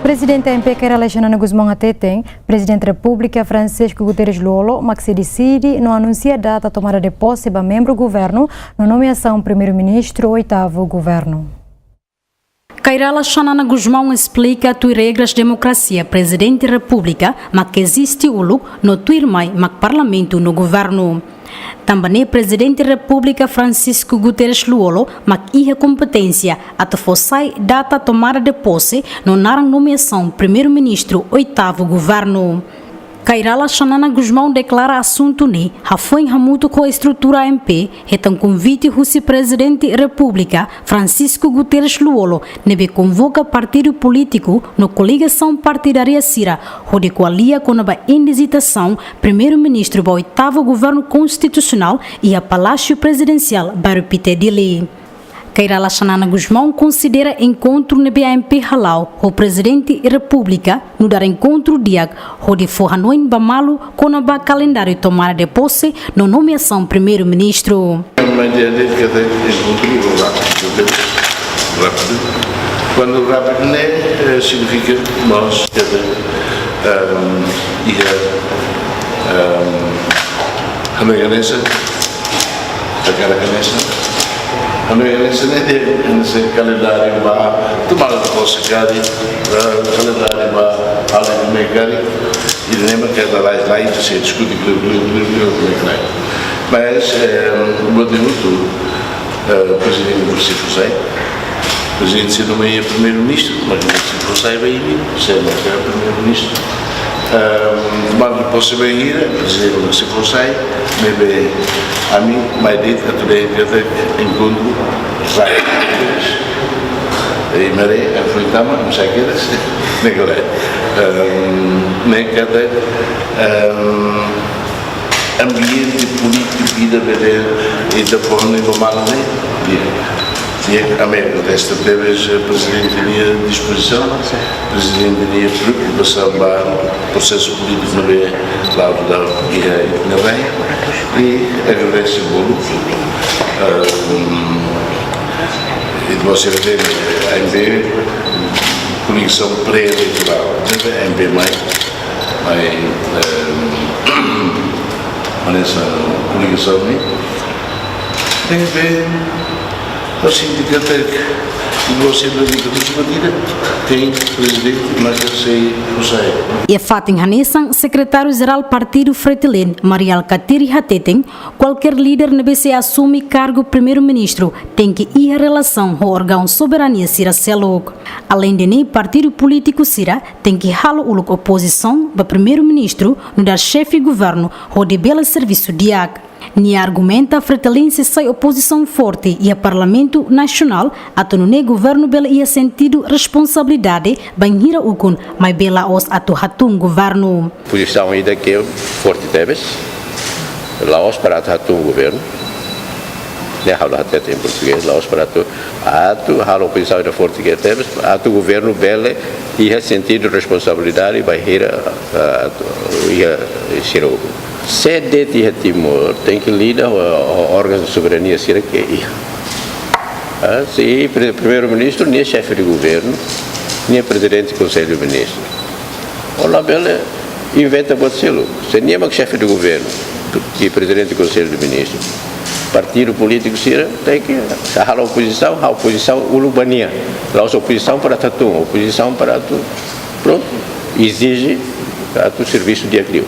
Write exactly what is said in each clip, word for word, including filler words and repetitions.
Prezidente A M P Kay Rala Xanana Gusmão hateten, Prezidente Repúblika Francisco Guterres Lú-Olo mak sei deside no anunsia data tomada de posse ba membru governu no nomeasaun Primeiru-Ministru oitavu governu. Kay Rala Xanana Gusmão esplika tuir regras demokrasia Prezidente Repúblika mak eziste uluk no tuirmai mak Parlamentu no governu. Tanba ne'e Prezidente Repúblika Francisco Guterres Lú-Olo mak iha kompeténsia atu fó sai data tomada de posse no naran nomeasaun Primeiru-Ministru oitavu governu. Kay Rala Xanana Gusmão deklara asuntu ne'e hafoin hamutuk ho estrutura A M P hetan konvite husi Prezidente Repúblika Francisco Guterres Lú-Olo ne'ebé konvoka partidu polítiku no koligasaun partidária sira hodi ko'alia kona-ba indigitasaun Primeiru-Ministru ba oitavu governu konstitusionál iha Palásiu Prezidensiál Bairru Pité, Dili. Kay Rala Xanana Gusmão konsidera enkontru ne'ebé A M P hala'o ho Prezidente Repúblika nu'udar enkontru di'ak hodi fó hanoin ba malu kona-ba kalendáriu tomada de posse no nomeasaun Primeiru-Ministru. Mas dia dia kita encontro rápido, rápido. Quando rápido, né, eh, significa nós, quer dizer, ehm, ia, ehm, a minha cabeça, a cara cabeça, a minha cabeça, né, de, de kalendáriu ba tomada de posse, kadi, eh, kalendáriu ba alin ne'e kadi, i ne'e mak keda lai, lai, se diskute, mas, eh, buat ne'e hotu, eh, Prezidente mak sei fó sai. Prezidente sei nomeia Primeiru-Ministru, mas mak sei fó sai ba imi, sei nomeia Primeiru-Ministru. Eh, mas depois se bem ir, Prezidente mak sei fó sai, ne'ebé ami, mai de'it, atu dehan katak enkontru, sai. I mare, eh, foi tama, não sei o que, ne'e katak, eh, ne'e katak, eh, ambiente polítiku ida bele ita fó hanoin ba malu ne'e di'ak. Di'ak, ami agradese tebes, eh, Prezidente nia dispozisaun, Prezidente nia preokupasaun ba prosesu polítiku ne'ebé la'o dala iha ne'ebá. I agradese bolu, eh, i você tem ainda koligasaun pré-eleitorál, A M P mai, mai, eh, hanesan koligasaun ne'e. Tem que ver, o sindicato, o você não diga, mas uma tira, tem Prezidente, mas eu sei, não sei. Iha fatin hanesan, Sekretáriu-Jerál Partidu Fretilin, Mari Alkatiri hateten, kualkér líder ne'ebé sei asume kargu Primeiru-Ministru tenke iha relasaun ho órgaun soberania sira seluk. Aleinde ne'e, partidu polítiku sira tenke halo uluk opozisaun ba Primeiru-Ministru nu'udar xefe governu hodi bele servisu di'ak. Nia argumenta Fretilin sei sai opozisaun forte iha Parlamentu Nasionál atu nune'e governu bele iha sentidu responsabilidade bainhira ukun maibé la'ós atu hatún governu. Pozisaun ida ke forte tebes, la'ós para atu hatún governu. Ne'e ha'u hateten iha portugés, la'ós para atu, atu halo pozisaun ida forte ke tebes, atu governu bele iha sentidu responsabilidade bainhira, ah, atu, iha sira ukun. Sé de'it iha Timor tenke lida ho, ho órgaun soberania sira ke iha. Ah, se pre-, Primeiru-Ministru, nia xefe de governu, nia Prezidente Konsellu de Ministru. Ó labele inventa buat seluk. Se nia mak xefe de governu i Prezidente Konsellu de Ministru, partidu polítiku sira tenke, se halo opozisaun, halo opozisaun uluk ba nia. La'ós opozisaun para atu hatún, opozisaun para atu, prontu, ezije atu servisu di'ak liu.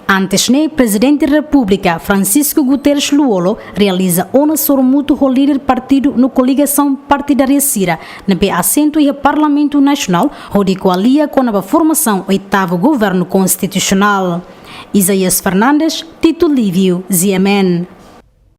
Antes ne'e, Prezidente Repúblika Francisco Guterres Lú-Olo realiza ona sorumutu ho líder partidu no koligasaun partidária sira ne'ebé asentu iha Parlamentu Nasionál hodi ko'alia kona-ba formasaun oitavu governu konstitusionál. Isaías Fernandes, Tito Lívio, G M N.